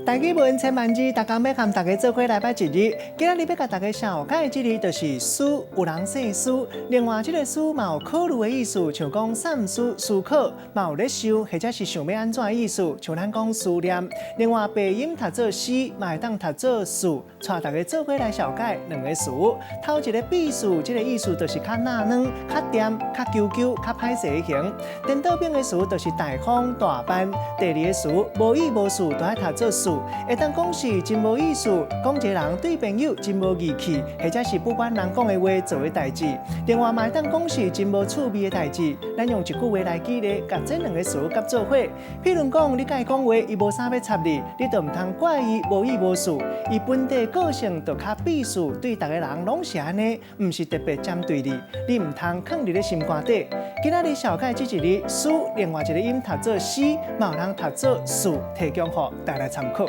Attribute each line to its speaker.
Speaker 1: 台語文千萬字，逐工欲佮大家做伙來捌一字。今仔日欲共大家紹介這字就是思，有人姓施。另外，這个思嘛有考慮的意思，像講三思、思考，嘛有咧想或者是想欲按怎的意思，像咱講思念。另外，白音讀做思，嘛會當讀做事，帶大家做伙來紹介兩個詞。頭一个鄙視，這个意思就是較衲軟、較恬、較糾糾、較歹勢的形。顛倒反的詞就是大方大方。第二个詞無意無事，都愛讀做事。會當講是真無意思，講一个人對朋友真無義氣，或者是不管人講的話做的代誌。另外嘛會當講是真無趣味的代誌。咱用一句話來舉例，共這兩个詞夾做伙。譬如講，你共伊講話，伊無啥欲插你，你就毋通怪伊無意無事。伊本底個性就較鄙視，對逐个人攏是按呢，毋是特別針對你，你毋通囥佇咧心肝底。今仔日紹介這一字思，另外一个音讀做思，嘛有人讀做事，提供予大家參考。